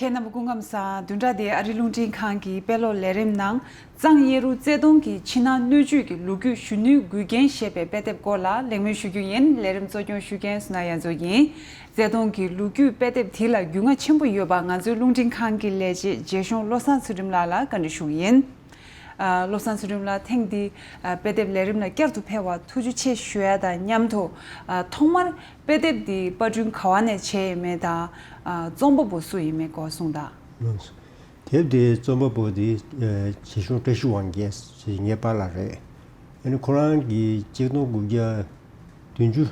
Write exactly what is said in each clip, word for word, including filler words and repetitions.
རྣམ་པ་སྐུ་ཁམས་བཟང་། བདུན་ཕྲག་འདིའི་ཨ་རི་རླུང་འཕྲིན་ཁང་གི་དཔེ་ཀློག་ལས་རིམ་ནང་། གཙང་གཡས་རུ་རྩེ་གདོང་གི་ཕྱི་ནང་སྣོད་བཅུད་ཀྱི་ལོ་རྒྱུས་གཞོན་ནུའི་མགུལ་རྒྱན་ཞེས་པའི་དཔེ་དེབ་སྐོར་ལ་ལེགས་སྨོན་ཞུ་རྒྱུ་ཡིན། ལས་རིམ་གཙོ་སྐྱོང་ཞུ་མཁན་སུ་ན་ཡ་མཚོ་ཡིན། རྩེ་གདོང་གི་ལོ་རྒྱུས་དཔེ་དེབ་དེ་ལ་རྒྱུས་མངའ་ཆེན་པོ་ཡོད་པ་ང་ཚོའི་རླུང་འཕྲིན་ཁང་གི་ལས་བྱེད་རྗེ་གཞུང་བློ་བཟང་ཚུལ་ཁྲིམས་ལགས་ལ་བཀའ་འདྲི་ཞུ་གི་ཡིན། ཨ། བློ་བཟང་ཚུལ་ཁྲིམས་ལགས་ཐེངས་འདིའི་ཨ་དཔེ་དེབ་ལས་རིམ་ལ་བསྐྱར་དུ་ཕེབས་པར་ཐུགས་རྗེ་ཆེ་ཞུ་ཡ་དང་མཉམ་དུ། ཨ། ཐོག་མར་དཔེ་དེབ་འདི་པར་སྐྲུན་ག་བ་ནས་བྱས་ཡོད་མེད་དང་། ཨ། རྩོམ་པ་པོ་སུ་ཡིན་མེད་སྐོར་གསུངས་དང་། ལགས་སོ། དེབ་དེའི་རྩོམ་པ་པོ་དེ་ཨ་རྗེ་གཞུང་བཀྲ་ཤིས་དབང་རྒྱལ་ཟེར་ངའི་པཱ་ལགས་རེད། ཨ་ནི་ཁོ་རང་གིས་གཅིག་སྟོང་དགུ་བརྒྱ་བདུན་ཅུ་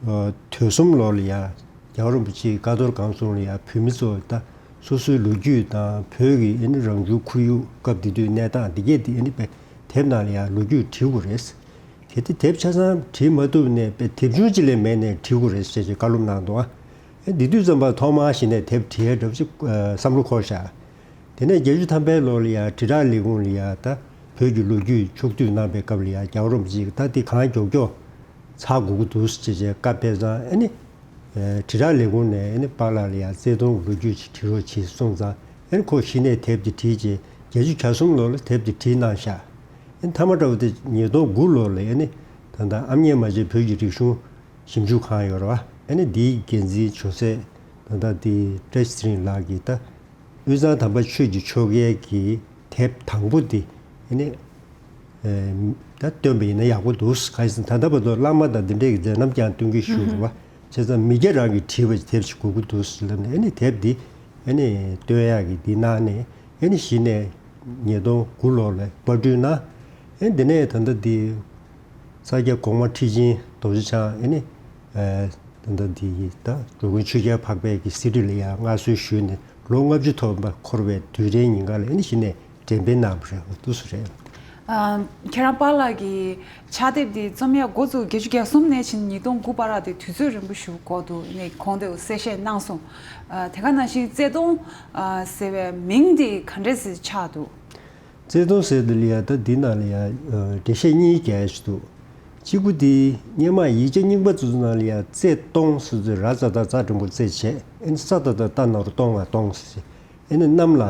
ཨ་དོན་གསུམ་ལོ་ལ་ཡ་རྒྱལ་བ་རིན་པོ་ཆེའི་བཀའ་གཏོར་གང་སོང་ལ་ཡ་བོད་མི་ཚོ་ད་སོ་སོའི་ལོ་རྒྱུས་དང་བོད་ཀྱི་ཨ་ནི་རང་བྱུང་ཁོར་ཡུག་སྐབས་དེ་དུས་གནས་སྟངས་འདི་གས་དེ་ཨ་ནི་དཔེ་དེབ་ནང་ལ་ཡ་ལོ་རྒྱུས་བྲིས་དགོས་རེད། གལ་ཏེ་དེབ་ཆ་ཚང་བྲིས་མ་ཐུབ་ནས་དཔེ་དེབ་ཆུང་ཅིག་ལས་མེད་ནས་བྲིས་དགོས་རེད་ཟེར་ཅེས་བཀའ་སློབ་གནང་འདུག་ཨ་འདི་དུས་ཙམ་པ་ཐོག་མར་གཞི་ནས་དེབ་བྲིས་ཡ་འདྲ་པོ་ཅིག་བསམ་བློ་འཁོར་བཞག་དེ་ནས་བརྒྱད་ཅུ་ཐམ་པའི་ལོ་ལ་ཡ་དྲིལ་བསྒྲགས་ལས་ཁུངས་ལ་ཡ་ད་བོད་ཀྱི་ལོ་རྒྱུས་ཕྱོགས་བསྡུས་གནང་པའི་སྐབས་ལ་ཡ་རྒྱལ་བ་རིན་པོ་ཆེས་ད་འདི་གང་མགྱོགས་མགྱོགས་ཚར་དགོས་ཀྱི་འདུག་ཅེས་བཀའ་ཕེབས་ཙང་ཨ་ནི། དྲིལ་བསྒྲགས་ལས་ཁུངས་ནས་ཨ་ནི་པཱ་ལགས་ལ་ཡང་རྩེ་གདོང་ལོ་རྒྱུས་ཅིག་བྲིས་རོགས་བྱེད་གསུངས་ཙང་ཨ་ནི་ཁོ་གཞི་ནས་དེབ་དེ་བྲིས་རྗེས་བརྒྱད་ཅུ་གྱ་གསུམ་ལོ་ལ་དེབ་དེ་བྲིས་གནང་ཤག་ཨ་ནི་མཐའ་མ་འདྲ་བོ་དེ་ཉིས་སྟོང་དགུ་ལོ་ལ་ཨ་ནི་ད་ལྟ་ཨ་མྱེས་རྨ་ཆེན་བོད་ཀྱི་རིག་གཞུང་ཞིབ་འཇུག་ཁང་ཡོད་རེད་བ། ཨ་ནི་འདིའི་འགན་འཛིན་ཇོ་སྲས་ད་ལྟ་དེ་བཀྲ་ཤིས་ཚེ་རིང་ལགས་ཀྱིས་ད་དབུས་གཙང་དམ་པ་ཆོས་ཀྱི་ཆོ་གའི་གི་དེབ་དང་པོ་དེ་ཨ་ནི། ད་སྟོན་པ་ཡིན་ན་ཡག་པོ་འདུག་གང་ཡིན་ཟེར་ན་ད་ལྟ་བར་དུ་བླ་མ་དང་འདི་འདྲས་ཀྱི་མཛད་རྣམ་ཀྱང་སྟོན་གྱི་ཞུ་རུ་བ། བྱས་ཙང་མི་སྐྱ་རང་གིས་བྲིས་པ་དེབ་ཞིག་དགོས་ཀྱི་འདུག་ཟེར་ལབ་ནས་ཨ་ནི་དེབ་འདི་ཨ་ནི་སྟོན་ཡག་གི་འདི་གནང་ནས་ཨ་ནི་གཞི་ནས་ཉིས་སྟོང་དགུ་ལོ་ལ་པར་སྐྲུན་གནང་། ཨ་ནི་འདི་ནས་ད་ལྟ་འདི་ས་སྐྱ་གོང་མ་ཁྲི་ཆེན་རྡོ་རྗེ་འཆང་ཨ་ནི་ད་ལྟ་འདི་ད་འགྲོ་མགོན་ཆོས་རྒྱལ་འཕགས་པའི་གི་གསེར་ཁྲི་ལ་ཡང་མངའ་གསོལ་ཞུས་ནས་ལོ་ལྔ་བཅུ་ཐོག་མ་འཁོར་བའི་དུས་དྲན་ཉིན་ཀ་ལ་ཨ་ནི་གཞི་ནས་འགྲེམས་སྤེལ་གནང་བ་རེད། འདུག་སེ་རེད། ཨ། ཁྱེད་རང་པཱ་ལགས་ཀྱི་ཕྱག་དེབ་འདི་རྩོམ་ཡག་འགོ་བཙུགས་བརྒྱད་ཅུ་གྱ་གསུམ་ནས་ཕྱིན་ཉིས་སྟོང་དགུ་བར་དེ་དུས་ཚོད་རིང་པོ་ཞིག་འགོར་འདུག་ནས་གོང་དུ་གསལ་བཤད་གནང་སོང་། ཨ། དེ་ག་ནང་བཞིན་རྩེ་གདོང་ཨ་ཟེར་བའི་མིང་འདི་ག་འདྲས་སེ་ཆགས་འདུག་རྩེ་གདོང་ཟེར་འདི་ལ་ཡ་ད་འདི་ནང་ལ་ཡ་འགྲེལ་བཤད་གཉིས་རྒྱག་ཡ་ཞིག་འདུག་གཅིག་པུ་འདི་སྔོན་མ་ཡིག་ཆ་རྙིང་པ་ཚོ་ནང་ལ་ཡ་རྩེ་གདོང་ཟེར་ཚོད་ར་ཙ་ད་ཙ་འགྲེང་བུ་རྩེ་བྱས་ཨ་ནི་ས་ད་ད་ཏ་ན་རོ་གདོང་ང་གདོང་ཟེར། ཨ་ནི་གནམ་ལ་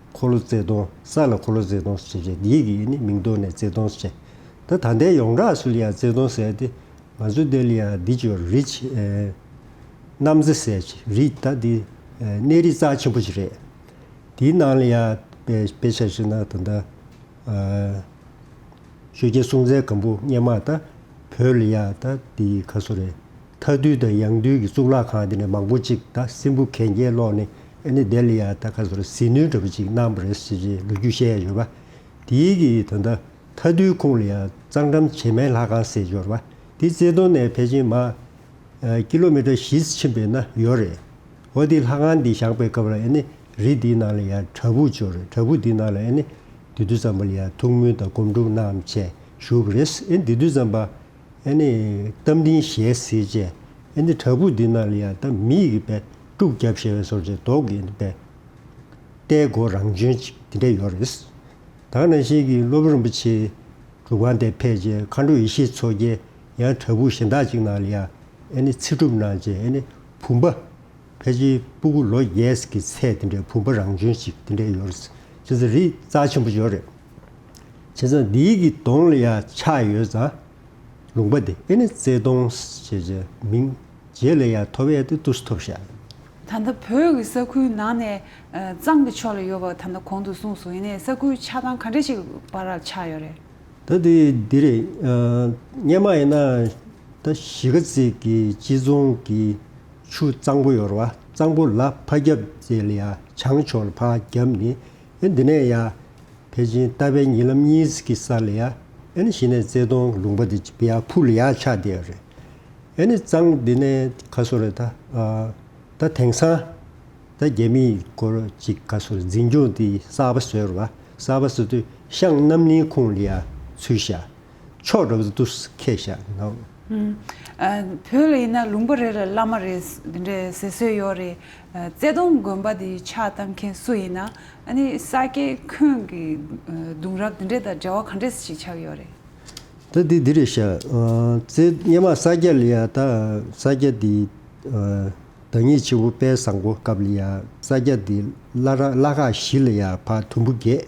འཁོར་ལོ་རྩེ་གདོང་ས་ལ་འཁོར་ལོ་རྩེ་གདོང་ཟེར་བྱས་འདིའི་གི་ཨ་ནི་མིང་ཐོག་ནས་རྩེ་གདོང་ཟེར་བྱས། ད་ད་ལྟའི་ཡོངས་གྲགས་སུ་ལ་ཡ་རྩེ་གདོང་ཟེར་ཏེ་ང་ཚོ་འདི་ལ་ཡ་འདི་ཅོ་རི་ཆེ་གནམ་རྩེ་ཟེར་ཅིག་རི་ད་འདི་གནས་རི་རྩ་ཆེན་པོ་ཞིག་རེད། དེའི་ནང་ལ་ཡ་དཔེ་དཔེ་ཆ་བཞག་ན་ད་ལྟ་ཆོས་རྒྱལ་སྲོང་བཙན་སྒམ་པོ་སྔོན་མ་ད་བོད་ལ་ཡ་ད་དེ་ག་སོ་རེད། མཐའ་འདུལ་དང་ཡང་འདུལ་གྱི་གཙུག་ལག་ཁང་དེ་འདྲ་མང་པོ་ཅིག་ད་སྲིན་བུ་གན་རྐྱལ་སློག་ནས་ཨ་ནི་དེ་ལ་ཡ་ད་ག་སོ་རེད་ཟིལ་གནོན་འདྲ་པོ་ཅིག་གནང་བ་རེད་ཟེར་གྱི་ལོ་རྒྱུས་བཤད་ཡ་ཡོད་པ། དེའི་གི་ད་ལྟ་མཐའ་འདུལ་ཁོངས་ལ་ཡ་གཙང་འགྲམ་བྱེ་སྨད་ལྷ་ཁང་ཟེར་ཡོད་རེད་པ། དེ་རྩེ་གདོང་ནས་ཕལ་ཆེར་མར་ཀི་ལོ་མི་ཊར་བཞི་ཙམ་ཕྱིན་པ་ཡིན་ན་ཡོད་རེད། འོ་དེ་ལྷ་ཁང་འདི་བཞེངས་པའི་སྐབས་ལ་ཨ་ནི་རི་འདིའི་ནང་ལ་ཡང་བྲག་ཕུག་ཅིག་ཡོད་རེད། བྲག་ཕུག་འདིའི་ནང་ལ་ཨ་ནི་དེ་དུས་ཙམ་པ་ལ་ཡང་ཐུགས་སྨོན་དང་སྒོམ་སྒྲུབ་གནང་བྱས་བཞུགས་པ་རེད། ཨ་ནི་དེ་དུས་ཙམ་པ་ཨ་ནི་རྟ་མགྲིན་ཞལ་གཟིགས་བྱས་ཨ་ནི་བྲག་ཕུག་འདིའི་ནང་ལ་ཡང་ད་མི་ཡི་གི་པའི་དཀྲུག་བརྒྱབ་བྱས་པའི་བཟོ་འདྲ་མདོག་གི་ཨ་ནི་པའི་ལྟའི་སྒོ་རང་བྱོན་ཅིག་དེ་འདྲ་ཡོད་རེད། ད་ག་ནང་བཞིན་གྱི་སློབ་དཔོན་རིན་པོ་ཆེ་སྒྲུབ་ཁང་དེར་ཕེབས་རྗེས་མཁའ་འགྲོ་ཡེ་ཤེས་མཚོ་རྒྱལ་ཡང་བྲག་ཕུག་གཞན་དག་ཅིག་ནང་ལ་ཡང་ཨེ་ནི་ཚེ་སྒྲུབ་གནང་རྗེས་ཨེ་ནི་བུམ་པ་ཕལ་ཆེར་སྤུ་གུ་ལོ་བརྒྱད་ཀྱི་ཚད་དེ་འདྲའི་བུམ་པ་རང་བྱོན་ཅིག་དེ་འདྲ་ཡོད་རེད། བྱས་ཙང་རི་རྩ་ཆེན་པོ་ཡོད་རེད། བྱས་ཙང་འདིའི་གི་གདོང་ལ་ཡང་ཆགས་ཡོད་ཙང་ལུང་པ་དེ་ཨེ་ནི་རྩེ་གདོང་ཞེས་བྱས་མིང་རྗེས་ལ་ཡང་ཐོབ་ཡས་དེ་ཏུས་ཐོབ་ཤག་ད་ལྟ་བོད་ཀྱི་ས་ཁུལ་ནང་ནས་ཨ་གཙང་གི་ཕྱོགས་ལ་ཡོད་པ་ད་ལྟ་གོང་དུ་གསུངས་སོང་། ཡིན་ནའི་ས་ཁུལ་ཆགས་སྟངས་ག་འདྲ་ཞིག་བར་ལ་ཆགས་ཡོད་རེད། ད་དེ་འདི་རེད། ཨ་སྔོན་མ་ཡིན་ན་ད་གཞིས་ཀ་རྩེ་གི་སྤྱི་རྫོང་གི་ཆུ་གཙང་པོ་ཡོད་རེད་བ། གཙང་པོ་ལ་ཕར་རྒྱབ་རྗེས་ལ་ཡ་བྱང་ཕྱོགས་ལ་ཕར་རྒྱབ་ནས་ཨེ་འདི་ནས་ཡ། ཕལ་ཆེར་རྟ་པའི་ཉིན་ལམ་གཉིས་ཀྱི་ས་ལ་ཡ། ཨེ་ནི་གཞི་ནས་རྩེ་གདོང་ལུང་པ་དེ་ཡ་ཕུ་ལ་ཡ་ཆགས་བསྡད་ཡོད་རེད། ཨེ་ནི་གཙང་འདི་ནས་ག་སོ་རེད་ད། ཨ་ད་དེང་སང་ད་རྒྱ་མིའི་སྐོར་ཅིག་ག་སོ་རེད་འཛིན་སྐྱོང་དེ་གསར་པ་བཟོས་རེད་བ། གསར་པ་བཟོས་དུས་ཤང་རྣམ་གླིང་ཁོངས་ལ་ཡ་ཚུད་ཤག་ཕྱོགས་འདྲ་པོ་དེ་ཏུས་ཁེལ་ཤག་ནོ། ཨུམ། ཨ་བོད་ལ་ཡིན་ན་ལུང་པ་རེ་ལ་བླ་མ་རེ་འདི་འདྲའི་ཟེར་སྲོལ་ཡོད་རེད། ཨ་རྩེ་གདོང་དགོན་པ་འདི་ཕྱག་བཏབ་མཁན་སུ་ཡིན་ན་ཨ་ནི་ས་སྐྱའི་ཁོངས་ཀྱི་ཨ་གདུང་རབས་འདི་འདྲ་དང་འབྲེལ་བ་ག་འདྲས་ཞིག་ཆགས་ཡོད་རེད། ད་འདི་འདི་རེད་ཤག་ཨ་རྩེ་སྔོན་མ་ས་སྐྱ་ལ་ཡ་ད་ས་སྐྱ་འདི་ཨ་ བདག་ཉིད་ཆེན་པོ་དཔལ་བཟང་པོ་སྐབས་ལ་ཡ་ས་སྐྱ་འདི་བླ་ར་བླ་ཁག་བཞི་ལ་ཡ་ཕར་དུམ་བུ་བརྒྱད།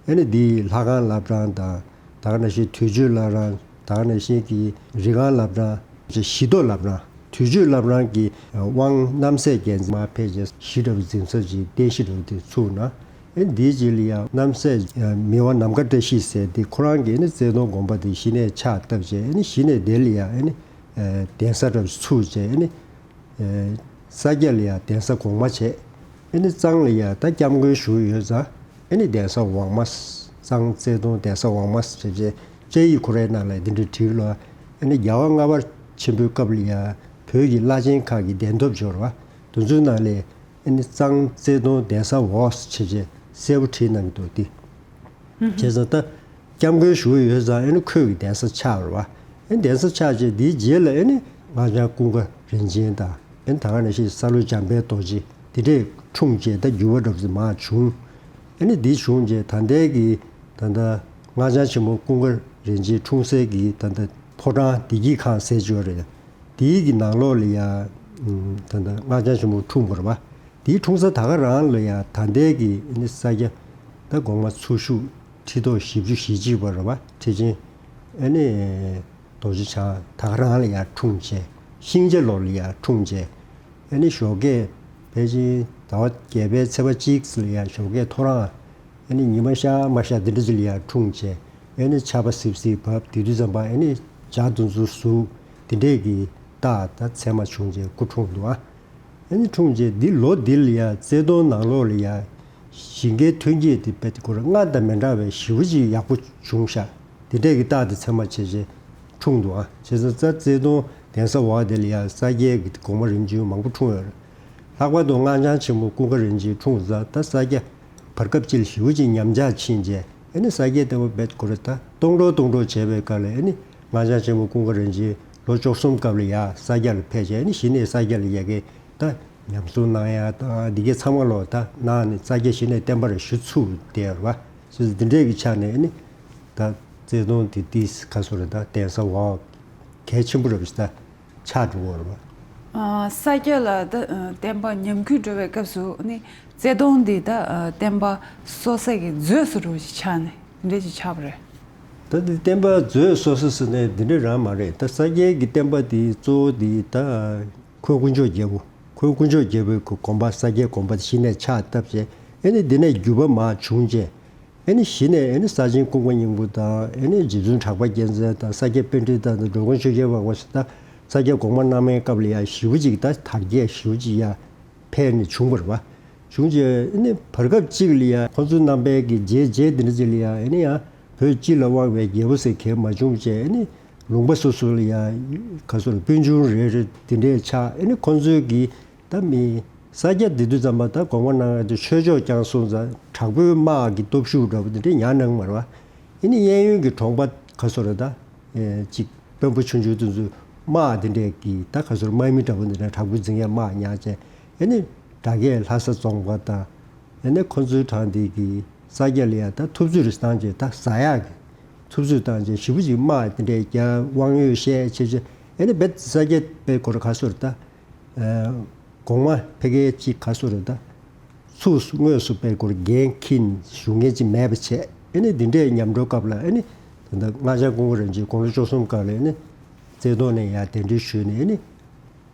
ཨེ་ནི་འདི་ལྷ་ཁང་བླ་བྲང་དང་། ད་ག་ནང་བཞིན་དུར་ཁྲོད་བླ་བྲང་། ད་ག་ནང་བཞིན་གྱི་རི་སྒང་བླ་བྲང་། གཞི་ཐོག་བླ་བྲང་། དུར་ཁྲོད་བླ་བྲང་གི་དབང་རྣམ་སྲས་རྒྱལ་མཚན་མར་ཕེབས་རྗེས་གཞི་འདྲ་བོ་འཛིན་ས་ཅིག་རྟེན་གཞི་འདྲ་བོ་དེ་ཚུགས་གནང་། ཨེ་ནི་འདིའི་རྗེས་ལ་ཡང་རྣམ་སྲས་མི་དབང་ནམ་མཁའ་བཀྲ་ཤིས་ཟེར་དེ་ཁོ་རང་གིས་ཨེ་ནི་རྩེ་གདོང་དགོན་པ་དེ་གཞི་ནས་ཕྱག་བཏབ་རྗེས། ཨེ་ནི་གཞི་ནས་དེ་ལ་ཡང་ཨེ་ནི་གདན་ས་འདྲ་བོ་ཚུགས་རྗེས། ཨེ་ནི་ས་སྐྱ་ལ་ཡང་གདན་ས་གོང་མ་བྱས། ཨེ་ནི་གཙང་ལ་ཡང་ད་སྐྱབས་མགོན་བཞུགས་ཡོད་ཙང་། ཨེ་ནི་གདན་ས་འོག་མ། གཙང་རྩེ་གདོང་གདན་ས་འོག་མ་ཞེས་བྱས་བཅའ་ཡིག་ཁོ་རའི་ནང་ལ་འདི་འདྲ་བྲིས་ལོ། ཨེ་ནི་རྒྱལ་བ་ལྔ་པ་ཆེན་པོའི་སྐབས་ལ་ཡང་བོད་ཀྱི་བླ་ཆེན་ཁག་གི་གདན་ཐོབ་འབྱོར་བ་དེ་ཚོའི་ནང་ལས། ཨེ་ནི་གཙང་རྩེ་གདོང་གདན་ས་འོག་ཞེས་བྱས་གསལ་པོ་བྲིས་གནང་གི་འདུག་སྟེ། བྱས་ཙང་ད་སྐྱབས་མགོན་བཞུགས་ཡོད་ཙང་། ཨེ་ནི་ཁོས་ཀྱི་གདན་ས་ཆགས་རེད་བ། ཨེ་ནི་གདན་ས་ཆགས་རྗེས་དེའི་རྗེས་ལ་ཨེ་ནི་སྔགས་འཆང་ཀུན་དགའ་རིན་ཆེན་དང་། ཨེ་ནི་ད་ག་ནང་བཞིན་ས་ལུ་འཇམ་དཔལ་རྡོ་རྗེ་དེ་འདྲས་འཁྲུངས་རྗེས་ད་འགྱུར་བ་འདྲ་པོ་ཞིག་མར་བྱུང་། ཨེ་ནི་འདི་བྱུང་རྗེས་ད་ལྟའི་གི་ད་ལྟ་སྔགས་འཆང་ཆེན་མོ་ཀུན་དགའ་རིན་ཆེན་འཁྲུངས་སའི་གི་ད་ལྟ་ཕོ་བྲང་བདེ་སྐྱིད་ཁང་ཟེར་གྱི་ཡོད་རེད། དེའི་གི་ནང་ལོགས་ལ་ཡ་ད་ལྟ་སྔགས་འཆང་ཆེན་མོ་འཁྲུངས་པ་རེད་བ། དེའི་འཁྲུངས་ས་ད་ག་རང་ལ་ཡ་ད་ལྟའི་གི་ཨེ་ནི་ས་སྐྱ་ད་གོང་མ་ཚུར་བཞུགས་ཁྲི་ཐོག་བཞི་བཅུ་ཞེ་གཅིག་པ་རེད་བ། ཁྲི་ཆེན་ཨེ་ནི་རྡོ་རྗེ་འཆང་ད་ག་རང་ལ་ཡ་འཁྲུངས་བྱས། ཤིང་བྱ་ལོ་ལ་ཡ་འཁྲུངས་བྱས། ཨེ་ནི་ཞོགས་ཀས་ཕལ་ཆེར་ཟླ་བ་བརྒྱད་པའི་ཚེས་པ་གཅིག་ལ་ཡ་ཞོགས་ཀས་ཐོ་རངས། ཨེ་ནི་ཉི་མ་ཤར་མ་ཤར་དེ་འདྲ་ཅིག་ལ་ཡ་འཁྲུངས་བྱས། ཨེ་ནི་ཆར་པ་སིབ་སིབ་བབས། དེ་དུས་ཙམ་པ་ཨེ་ནི་ཇ་དུང་ཚུར་ཟུག་དེ་འདྲས་ཀྱི་རྟགས་ད་མཚན་མ་བྱུང་རྗེས་སྐུ་འཁྲུངས་འདུག་ཨ། ཨེ་ནི་འཁྲུངས་རྗེས་འདི་ལོ་འདི་ལ་ཡ་རྩེ་གདོང་ནང་ལོགས་ལ་ཡ་ཞིང་ཁའི་ཐོན་སྐྱེད་དེ་དཔེ་དེ་ཁོ་རང་སྔར་དང་མི་འདྲ་བའི་ཞེ་པོ་ཅིག་ཡག་པོ་བྱུང་ཤག་དེ་འདྲས་ཀྱི་རྟགས་དེ་མཚན་མ་བྱས་རྗེས་འཁྲུངས་འདུག་ཨ། བྱས་ཙང་རྩ་རྩེ་གདོང་གདན་ས་འོག་དེ་ལ་ཡ་ས་སྐྱའི་གི་གོང་མ་རིམ་བྱོན་མང་པོ་འཁྲུངས་ཡོད་རེད། ལྷག་པར་དུ་སྔགས་འཆང་ཆེན་མོ་ཀུན་དགའ་རིན་ཆེན་འཁྲུངས་ཙང་ད་ས་སྐྱ་བར་སྐབས་ཅིག་ལ་ཞེ་པོ་ཅིག་ཉམས་ཆག་ཕྱིན་རྗེས། ཨེ་ནི་ས་སྐྱའི་ལྟེ་བ་རྦད་ཁོ་ར་ད་སྟོང་འགྲོ་སྟོང་འགྲོ་བྱས་པའི་སྐབས་ལ། ཨེ་ནི་སྔགས་འཆང་ཆེན་མོ་ཀུན་དགའ་རིན་ཆེན་ལོ་བཅུ་གསུམ་སྐབས་ལ་ཡ་ས་སྐྱ་ལ་ཕེབས་རྗེས། ཨེ་ནི་གཞི་ནས་ས་སྐྱ་ལ་ཡ་གི་ད་ཉམས་སྲུང་གནང་ཡ་དང་འདི་གའི་ཚང་མ་ལོ་ད་གནང་ནས་ས་སྐྱ་གཞི་ནས་བསྟན་པ་ར་ཞུ་ཚུགས་བསྡད་ཡོད་རེད་བ། སོ་སོ་འདི་འདྲས་ཀྱི་ཆ་ནས། ཨེ་ནི་ད་རྩེ་གདོང་དེ་ཏིས་ཁ་སོ་རེད། ད་གདན་ས་འོག་གལ་ཆེན་པོ་རེད་པ་ཞིག་ད། ཆགས་འགྲོ་གི་རེད་པ། ཨ། ས་སྐྱ་ལ་ད་ཨ་བསྟན་པ་ཉམས་རྒུད་འགྲོ་བའི་སྐབས་སུ་ནི་རྩེ་གདོང་འདི་ད་ཨ་བསྟན་པ་གསོ་ས་གི་མཛོད་སུ་འགྲོ་ཞིག་ཆགས་ནས་འདི་འདྲ་ཞིག་ཆགས་པ་རེད། ད་འདི་བསྟན་པ་མཛོད་གསོ་ས་ཟེར་ནས་འདི་འདྲ་རང་མ་རེད། ད་ས་སྐྱའི་གི་བསྟན་པ་འདི་གཙོ་བོ་འདི་ད་འཁོན་དཀོན་མཆོག་རྒྱལ་པོ། འཁོན་དཀོན་མཆོག་རྒྱལ་པོའི་གི་དགོངས་པ། ས་སྐྱའི་དགོངས་པ་དེ་གཞི་ནས་ཕྱག་བཏབ་བྱས། ཨེ་ནི་འདི་ནས་འགྱུར་བ་མར་བྱུང་རྗེས། ཨེ་ནི་གཞི་ནས་ཨེ་ནི་ས་ཆེན་ཀུན་དགའ་སྙིང་པོ་དང་། ཨེ་ནི་རྗེ་བཙུན་གྲགས་པ་རྒྱལ་མཚན་དང་། ས་སྐྱ་པཎྜི་ཏ་དང་། འགྲོ་མགོན་ཆོས་རྒྱལ་འཕགས་པ་སོགས་ད་ས་སྐྱ་གོང་མ་རྣམ་གཉིས་སྐབས་ལ་ཡང་ཞེ་པོ་ཅིག་ད་དར་རྒྱས་ཞེ་པོ་ཅིག་ཡར་འཕེལ་ནས་བྱུང་བ་རེད་པ། བྱུང་རྗེས་ཨེ་ནི་བར་སྐབས་ཅིག་ལ་ཡང་ཁོང་ཚོའི་རྣམ་པའི་གི་རྗེས་རྗེས་འདི་འདྲ་ཅིག་ལ་ཡང་། ཨེ་ནི་ཡང་བོད་སྤྱི་ལ་དབང་བའི་རྒྱལ་པོ་ཟེར་མཁན་མ་བྱུང་བྱས། ཨེ་ནི་ལུང་པ་སོ་སོ་ལ་ཡང་ག་སོ་རེད། སྤུན་ཆུང་རེ་རེ་དེ་འདྲས་ཆགས། ཨེ་ནི་ཁོང་ཚོའི་གི་ད་མི་ས་སྐྱ་དེ་དུས་ཙམ་པ་ད་གོང་མ་རྣམ་གཉིས་དེ་ཆོས་ཕྱོགས་བསྐྱངས་སོང་ཙང་དྲག་པོའི་དམག་གི་སྟོབས་ཤུགས་འདྲ་པོ་དེ་འདྲས་ཉར་གནང་མ་རེད་པ། ཨེ་ནི་གཡས་གཡོན་གྱི་གྲོང་པ་ག་སོ་རེད། ད་ཨེ་ཅིག་དཔོན་པོ་ཆུང་ཆུང་དེ་ཚོས་དམག་དེ་འདྲས་ཀྱི་ད་ག་སོ་རེད། དམག་མི་འདྲ་པོ་འདི་འདྲ་དྲག་པོ་འཛིང་ཡ་དམག་ཉར་བྱས། ཨེ་ནི་དགྲ་བགེགས་ལྷ་ས་རྫོང་པ་དང་། ཨེ་ནི་ཁོ་ཚོའི་གྲས་འདི་གི་ས་སྐྱ་ལ་ཡ་ད་ཐུབ་ཚོད་རེ་བཏང་བྱས། ད་ཟ་ཡག་གི་ཐུབ་ཚོད་བཏང་བྱས་ཞེ་པོ་ཅིག་དམག་དེ་འདྲས་རྒྱག། དབང་ཡོད་བཤད་བྱས་བྱས། ཨེ་ནི་རྦད་ས་སྐྱ་དཔེ་ཁོ་ར་ག་སོ་རེད། ད་ཨ་གོང་མ་ཕ་གིའི་ཅིག་ག་སོ་རེད། ད་ཚུགས་དངོས་སུ་དཔེ་ཁོ་ར་འགན་འཁྱེར་བཞུགས་མཁན་ཅིག་མེད་པ་བྱས། ཨེ་ནི་འདི་འདྲའི་ཉམས་འགྲོ་སྐབས་ལ། ཨེ་ནི་ད་ལྟ་སྔགས་འཆང་ཀུན་དགའ་རིན་ཆེན་དགུང་ལོ་བཅུ་གསུམ་སྐབས་ལ། ཨེ་ནི་རྩེ་གདོང་ནས་ཡར་གདན་འདྲེན་ཞུས་ནས། ཨེ་ནི་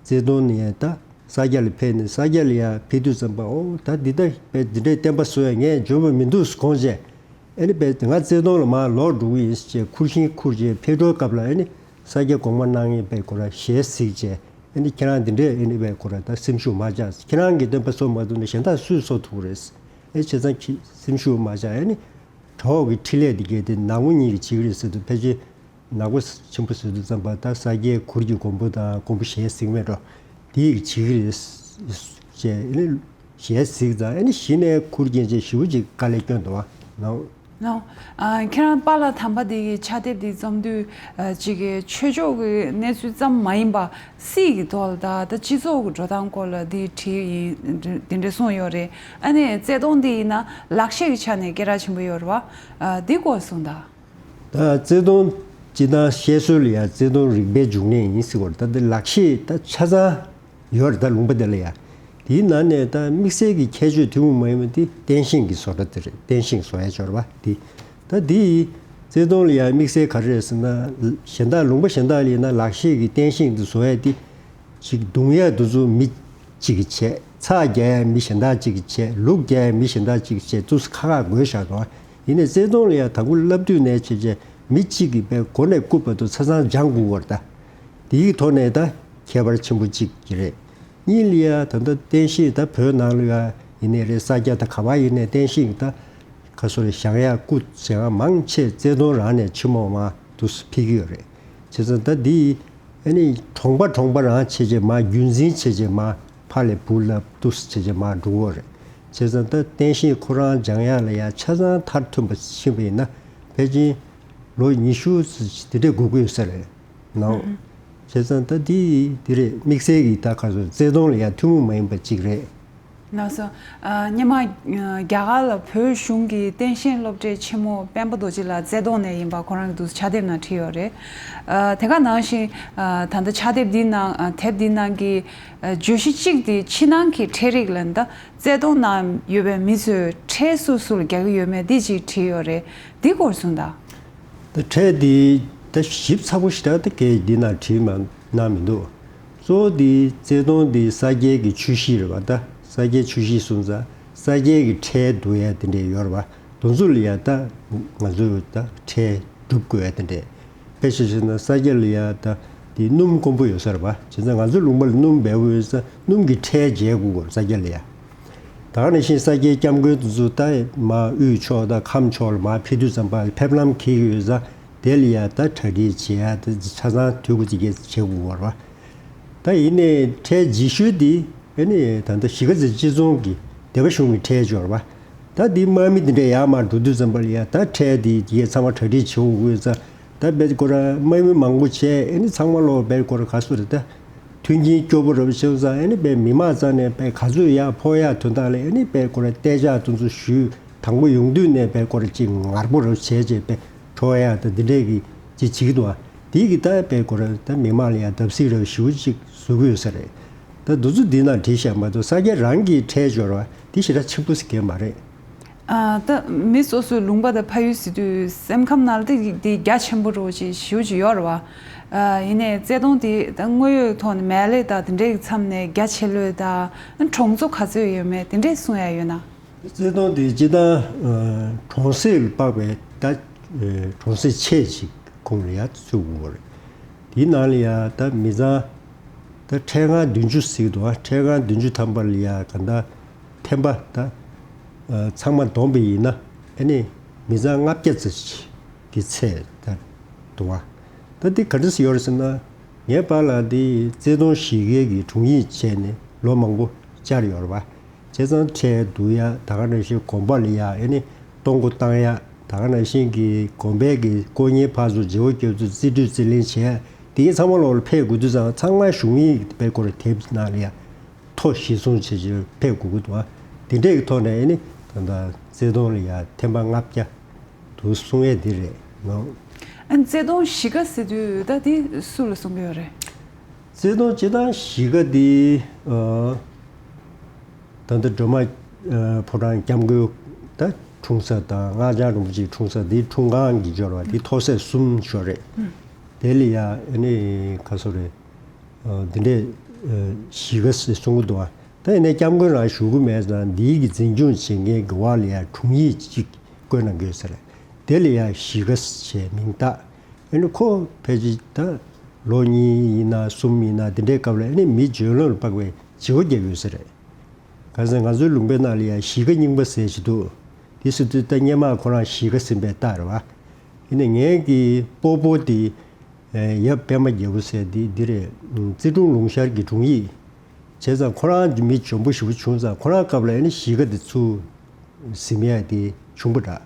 རྩེ་གདོང་ནས་ད་ས་སྐྱ་ལ་ཕེབས་ནས། ས་སྐྱ་ལ་ཡར་ཕེབས་དུས་ཙམ་པ། ཨོ་ད་འདི་ལྟ་བུའི་འདི་འདྲའི་བསྟན་པ་གསོ་ཡ་ངས་འཇོན་པ་མི་འདུག་དགོངས་བྱས། ཨེ་ནི་དཔེ་ང་རྩེ་གདོང་ལ་མར་ལོག་འགྲོ་གི་ཡིན་ཟེར་ཁུར་ཤིང་ཁུར་བྱས་ཕེབས་འགྲོའི་སྐབས་ལ། ཨེ་ནི་ས་སྐྱ་གོང་མ་རྣམ་གཉིས་དཔེ་ཁོ་ར་ཞལ་གཟིགས་བྱས། ཨེ་ནི་ཁྱེད་རང་འདི་འདྲས་ཨེ་ནི་དཔེ་ཁོ་ར་ད་སེམས་ཤུགས་མ་ཆག། ཁྱེད་རང་གིས་བསྟན་པ་གསོ་མ་ཐུབ་ན་གཞན་དག་སུས་གསོ་ཐུབ་རེད། ཨེ་བྱས་ཙང་ཁྱེད་སེམས་ཤུགས་མ་ཆག། ཨེ་ནི་གྲོགས་ཀྱི་འཕྲིན་ལས་འདི་གལ་ཏེ་ནག་མོ་གཉིས་ཀྱིས་བྱེད་ཀྱི་རེད་ཟེར་དུས། ཕལ་ཆེར་ནག་པོ་ཆེན་པོ་ཟེར་དུས་ཙམ་པ་ད་ས་སྐྱའི་གུར་གྱི་མགོན་པོ་དང་མགོན་པོ་ཞལ་གཟིགས་མེད་འགྲོ། དེ་ཡིས་བྱེད་ཀྱི་རེད་ཅེས་ཨེ་ནི་ཞལ་གཟིགས་ཙང་། ཨེ་ནི་གཞི་ནས་ཁུར་རྒྱན་ཆས་ཞེ་པོ་ཅིག་དཀའ་ལས་སྐྱོན་འདུག་པ་ནོ། ནོ། ཨ། ཁྱེད་རང་པཱ་ལགས་དམ་པ་འདི་གི་ཕྱག་དེབ་འདི་རྩོམ་དུས། ཨ། ཅིག་གི་ཆོས་ཕྱོགས་ཀྱི་གནས་ཚུལ་ཙམ་མ་ཡིན་པ། སྲིད་ཀྱི་ཐོག་ལ་ད་ད་སྤྱི་ཚོགས་ཀྱི་འགྲོ་སྟངས་སྐོར་ལ་འདི་བྲིས་ཡིན་འདི་འདྲ་གསུངས་ཡོད་རེད། ཨ་ནི་རྩེ་གདོང་འདི་ཡིན་ན་ལག་ཤེས་ཀྱི་ཆ་ནས་སྐད་གྲགས་ཆེན་པོ་ཡོད་རེད་པ། ཨ། འདི་སྐོར་གསུངས་དང་། ད་རྩེ་གདོང་སྤྱིར་བཏང་བཤད་སྲོལ་ལ་ཡ་རྩེ་གདོང་རིག་པའི་འབྱུང་གནས་ཡིན་ཟེར་བ་རེད། ད་འདི་ལག་ཤེས་ད་ཆ་ཚང་ ཡོད་རེད་ད་ལུང་པ་དེ་ལ་ཡ། དེའི་ནང་ནས་ད་དམིགས་བསལ་གྱི་ཁྱད་ཆོས་ཐུན་མོང་མ་ཡིན་པ་དེ་བསྟན་ཤིང་གི་བཟོ་གྲྭ་དེ་རེད། བསྟན་ཤིང་བཟོ་ཡ་སྦྱོར་བ་དེ། ད་དེའི་རྩེ་གདོང་ལ་ཡ་དམིགས་བསལ་ག་རེ་རེད་ཟེར་ན། གཞན་དག་ལུང་པ་གཞན་དག་ལ་ཡིན་ན་ལག་ཤེས་ཀྱི་བསྟན་ཤིང་དེ་བཟོ་ཡ་དེ། ཅིག་རྡུང་ཡ་དེ་ཚོ་མི་གཅིག་གིས་བྱས། ཚྭ་རྒྱག་ཡ་མི་གཞན་དག་གཅིག་གིས་བྱས། ལུག་རྒྱག་ཡ་མི་གཞན་དག་གཅིག་གིས་བྱས། དུས་ཁ་ཁ་དགོས་བཞག་འདུག་ཡིན་ནའི་རྩེ་གདོང་ལ་ཡ་དང་པོ་བསླབ་དུས་ནས་བྱས་བྱས་མི་གཅིག་གིས་པའི་འགོ་ནས་རྐུབ་བར་དུ་ཆ་ཚང་སྦྱང་དགོས་པ་རེད་ད། དེའི་ཐོག་ནས་ད་ཁྱད་པར་ཆེན་པོ་གཅིག་གི་རེད། གཉིས་ལ་ཡ་ད་ལྟ་བསྟན་ཤིང་ད་བོད་ནང་ལ་ཡ་ཡིན་ནའི་རེད། ས་སྐྱ་ད་ག་པར་ཡིན་ནའི་བསྟན་ཤིང་ད་ག་སོ་རེ་བཞེངས་ཡ་རྐུབ་བཞེངས་ཡ་མང་ཆེ་རྩེ་གདོང་རང་ནས་ཆེན་མོ་མ་དུ་ཕེབས་ཀྱི་ཡོད་རེད། བྱས་ཙང་ད་འདི་ཨ་ནི་གྲོང་པ་གྲོང་པ་རང་བྱས་བྱས་མ་རྒྱུན་འཛིན་བྱས་བྱས་མ་ཕར་ལས་བུ་ལ་དུ་བྱས་བྱས་མ་འགྲོ་གི་རེད། བྱས་ཙང་ད་བསྟན་ཤིང་ཁོ་རང་སྦྱང་ཡ་ལ་ཡ་ཆ་ཚང་མཐར་ཐུག་པ་ཕྱིན་པ་ཡིན་ན་ཕལ་ཆེར་ལོ་ཉི་ཤུ་དེ་འདྲས་འགོར་གི་ཡོད་ས་རེད། ནའོ། བྱས་ཙང་ད་འདི་འདི་རེད། དམིགས་བསལ་གྱི་ད་ག་སོ་རྩེ་གདོང་ལ་ཡ་ཐུན་མོང་མ་ཡིན་པ་གཅིག་རེད། ལགས་སོ། ཨ། སྔོན་མ་རྒྱ་གར་ལ་བོད་གཞུང་གི་བསྟན་ཤིང་སློབ་གྲྭའི་ཆེན་མོ་སྤེན་པ་རྡོ་རྗེ་ལགས་རྩེ་གདོང་ནས་ཡིན་པ་ཁོ་རང་གི་འདུག་ཕྱག་དེབ་ནང་བྲིས་ཡོད་རེད། ཨ། དེ་ག་ནང་བཞིན། ཨ། ད་ལྟ་ཕྱག་དེབ་འདི་ནང་། ཨ། དེབ་འདི་ནང་གི། ཨ། བརྗོད་གཞི་གཅིག་དེ་ཕྱི་ནང་གི་ཁྲལ་རིགས་ལ་ད་རྩེ་གདོང་ནང་ཡོད་པའི་མི་ཚོས་ཁྲལ་སུ་སུ་ལ་རྒྱག་གི་ཡོད་མེད་འདི་གཅིག་བྲིས་ཡོད་རེད། འདི་སྐོར་གསུངས་དང་། ད་ཁྲལ་འདི་ད་ཞིབ་ཚགས་པོ་ཞེ་དྲག་ད་གས་འདི་ནང་བྲིས་མ་གནང་མི་འདུག་གཙོ་བོ་འདི་རྩེ་གདོང་འདི་ས་སྐྱའི་གི་ཆུ་བཞི་རེད་བ། ད་ས་སྐྱའི་ཆུ་བཞི་སོང་ཙང་ས་སྐྱའི་གི་ཁྲལ་བསྡུ་ཡ་དེ་འདྲས་ཡོད་རེད་བ། དེ་ཚོ་ལ་ཡ་ད་ང་ཚོས་ད་ཁྲལ་སྒྲུབ་དགོས་ཡ་དེ་འདྲས། དཔེ་ཆ་བཞག་ན་ས་སྐྱ་ལ་ཡ་ད་འདི་སྣུམ་དཀོན་པོ་ཡོད་ས་རེད་བ། བྱས་ཙང་ང་ཚོའི་ལུང་པ་ལ་སྣུམ་འབེལ་པོ་ཡོད་ཙང་སྣུམ་གི་ཁྲལ་འཇལ་དགོས་ཀྱི་རེད་ས་སྐྱ་ལ་ཡ། ད་ག་ནང་བཞིན་ས་སྐྱའི་སྐྱབས་མགོན་དེ་ཚོ་ད་མར་དབུས་ཕྱོགས་དང་ཁམས་ཕྱོགས་ལ་མར་ཕེབས་དུས་ཙམ་པ་ལ་ཕེབས་ལམ་འཁེལ་གྱི་ཡོད་ཙང་དེ་ལ་ཡ་ད་གྲ་སྒྲིག་བྱེད་ཡ་ད་ཆ་ཚང་དུས་ཀྱི་ཅིག་བྱེད་དགོས་ཀྱི་རེད་བ། ད་ཡིན་ནའི་ཁྲལ་ལྗིད་ཤོས་འདི་ཨ་ནི་ད་ལྟ་གཞིས་ཀ་རྩེ་སྤྱི་ཚོགས་ཀྱི་སྡེ་པ་གཞུང་གི་ཁྲལ་འབྱོར་བ། ད་འདི་དམག་མི་འདི་འདྲས་ཡར་མར་འགྲོ་དུས་ཙམ་པ་ལ་ཡ་ད་ཁྲལ་འདི་ཡས་ཚང་མ་གྲ་སྒྲིག་བྱེད་དགོས་ཀྱི་ཡོད་ཙང་། ད་དཔེ་སྐོར་དམག་མི་མང་པོ་བྱས་ཨ་ནི་ཚང་མ་ལོ་དཔེ་སྐོར་ག་ཚོད་རེད་ད། མཐུན་རྐྱེན་སྐྱོ་པོ་རབ་བྱུང་ཙང་ཨ་ནི་དཔེ་མི་མང་རྩ་ནས་དཔེ་ག་ཚོད་ཡར་འཕོ་ཡ་དོན་དག་ལ་ཨ་ནི་དཔེ་སྐོར་རྟ་ལྕག་དེ་ཚོ་གཞུས་དང་པོ་ཡོང་དུས་ནས་དཔེ་སྐོར་ཅིག་ངར་པོ་རབ་བྱས་བྱས་དཔེ་འཕྲོ་ཡ་ད་འདི་འདྲས་ཀྱི་ཅིག་བྱེད་ཀྱི་འདུག་ཨ། དེ་གི་ད་དཔེ་སྐོར་ད་མི་མང་ལ་ཡ་བརྡབ་གསིག་རབ་ཞེ་པོ་ཅིག་བཟོ་གི་ཡོད་ས་རེད། ད་འདི་ཚོ་འདི་ནང་བྲིས་བཞག་མ་གཏོགས་ས་སྐྱ་རང་གི་ཁྲལ་འབྱོར་བ་འདི་ཞེ་དྲག་ཆེན་པོ་ཟེར་མཁན་མ་རེད། ཨ། ད་མི་སོ་སོའི་ལུང་པ་དང་ཕ་ཡུལ་ཟེར་དུས་སེམས་ཁམས་ནང་ལ་དེ་དེ་རྒྱ་ཆེན་པོ་རོ་ཅིག་ཞེ་པོ་ཅིག་ཡོད་རེད་བ། ཨ། ཡིན་ནའི་རྩེ་གདོང་དེ་ད་དངོས་ཡོད་ཐོག་ནས་མལ་ལས་དང་དེ་འདྲའི་མཚམས་ནས་རྒྱ་ཆེ་ལོས་དང་གྲོང་ཚོ་ག་ཚོད་ཡོད་མེད་དེ་འདྲས་གསུང་ཡ་ཡོད་ན། རྩེ་གདོང་དེ་སྤྱི་བཏང་ཨ་གྲོང་གསེབ་ལ་དཔག་པའི་ད་ཨ་གྲོང་གསེབ་ཆེ་ཅིག་ཁོངས་ལ་ཡ་ཚུད་དགོས་རེད། དེའི་ནང་ལ་ཡ་ད་མི་ཚང་ད་ཁྲལ་ཁང་བདུན་ཅུ་ཟེར་གྱི་འདུག་ཨ། ཁྲལ་ཁང་བདུན་ཅུ་ཐམ་པ་ལ་ཡ་ག་ད་ཐེམ་པ་ད་ཨ་ཚང་མ་བསྡོམས་པ་ཡིན་ན་ཨ་ནི་མི་ཚང་ལྔ་བརྒྱ་ཙམ་ཞིག་གི་ཚད་ད་འདུག་ཨ། ད་འདི་ག་འདྲ་ཞིག་ཡོད་རེད་ཟེར་ན། ངའི་པཱ་ལགས་འདི་རྩེ་གདོང་གཞིས་ཀའི་གི་དྲུང་ཡིག་བྱས་ནས་ལོ་མང་པོ་བཅར་ཡོད་རེད་བ། བྱས་ཙང་ཁྲལ་བསྡུ་ཡ་ད་ག་ནང་བཞིན་དགོན་པ་ལ་ཡ་ཨེ་ནི་གཏོང་སྒོ་བཏང་ཡ་ད་ག་ནང་བཞིན་གི་དགོན་པའི་གི་དཀོན་གཉེར་ཕར་ཚུར་བརྗེ་པོ་རྒྱབ་ཚུལ་རྩིས་སྤྲོད་རྩིས་ལེན་བྱས་ཡ་དེ་གའི་ཚང་མ་ལོག་ལ་ཕེབས་དགོས་དུས་ཙང་ཚང་མ་གཞུང་ཡིག་དཔེ་སྐོར་དེབ་ནང་ལ་ཡ་ཐོ་གཞིར་བཟུང་བྱས་བྱས་ཕེབས་དགོས་ཀྱི་འདུག་བ། དེ་འདྲས་ཀྱི་ཐོག་ནས་ཨེ་ནི་ད་ལྟ་རྩེ་གདོང་ལ་ཡ་ཐེམ་པ་ལྔ་བརྒྱ་འདུག་གསུང་ཡས་འདི་རེད་ནོ། ཨ་ནི་རྩེ་གདོང་གཞིས་ཀ་ཟེར་དུས་ད་འདི་སུ་ལ་གསུང་གི་ཡོད་རེད། རྩེ་གདོང་སྤྱི་བཏང་གཞིས་ཀ་འདི་ཨ་ད་ལྟ་སྒྲོལ་མ་ཨ་ཕོ་བྲང་སྐྱབས་མགོན་ད་འཁྲུངས་ས་དང་སྔགས་འཆང་རིན་པོ་ཆེའི་འཁྲུངས་ས་འདི་འཁྲུངས་ཁང་གི་སྦྱོར་བ་འདི་ཐོག་ཚད་གསུམ་ཤོར་རེད། དེ་ལ་ཡ་ཨ་ནི་ག་སོ་རེད། ཨ་འདི་འདྲས་ཨ་གཞིས་ཀ་ཟེར་གསུང་གི་འདུག་ཨ། ད་ཡིན་ནའི་སྐྱབས་མགོན་རང་བཞུགས་ཀྱི་མེད་ཙང་འདིའི་གི་འཛིན་སྐྱོང་བྱེད་མཁན་གྱི་འོག་ལ་ཡ་དྲུང་ཡིག་ཅིག་བཀོད་གནང་གི་ཡོད་ས་རེད། དེ་ལ་ཡ་གཞིས་ཀ་ཞེས་མིང་བཏགས། ཨ་ནི་ཁོ་ཕལ་ཆེར་ད་ལོ་གཉིས་ཡིན་ན་གསུམ་ཡིན་ན་དེ་འདྲའི་སྐབས་ལ་ཨ་ནི་མི་འཇོན་ལོན་ལ་དཔག་པའི་བྱེད་སྒོ་རྒྱག་གི་ཡོད་ས་རེད། གང་ཟེར་ང་ཚོའི་ལུང་པའི་ནང་ལ་ཡ་གཞིས་ཀ་རྙིང་པ་ཟེར་ཞིག་འདུག་དེ་ཟེར་དུས་ད་སྔོན་མ་ཁོ་རང་གཞིས་ཀ་ཟིན་པའི་རྟགས་རེད་བ། ཡིན་ནའི་ངའི་གི་སྤོ་བོ་དེ་ཡབ་པད་མ་རྒྱལ་པོ་ཟེར་དེ་འདི་རེད། རྩེ་དྲུང་ལུང་ཤར་གྱི་དྲུང་ཡིག་བྱས་ཙང་ཁོ་རང་མི་འཇོན་པོ་ཞེ་པོ་བྱུང་ཙང་ཁོ་རང་སྐབས་ལ་ཨ་ནི་གཞིས་ཀ་དེ་ཚུར་ཟིན་ཡ་དེ་བྱུང་པ་འདྲ།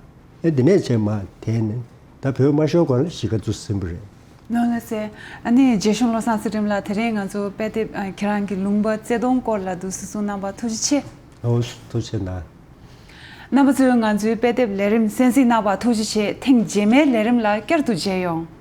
ཨེ་དེ་ནས་བྱས་མ་དེ་ནས་ད་བོད་མ་ཤོར་གོང་ལ་གཞིས་ཀ་ཚུར་ཟིན་པ་རེད། ནོར་ལ་ཟེར། ཨ་ནི་རྗེ་གཞུང་བློ་བཟང་ཚུལ་ཁྲིམས་ལགས་དེ་རིང་ང་ཚོ་དཔེ་དེབ་ཨ་ཁྱེད་རང་གི་ལུང་པ་རྩེ་གདོང་སྐོར་ལ་འདུག་སེ་གསུངས་གནང་བ་ཐུགས་རྗེ་ཆེ། ཨོ་ཐུགས་རྗེ་གནང་། རྣམ་པ་ཚོས་ང་ཚོའི་དཔེ་དེབ་ལས་རིམ་གསན་གཟིགས་གནང་བ་ཐུགས་རྗེ་ཆེ། ཐེངས་རྗེས་མའི་ལས་རིམ་ལ་བསྐྱར་དུ་མཇལ་ཡོང་།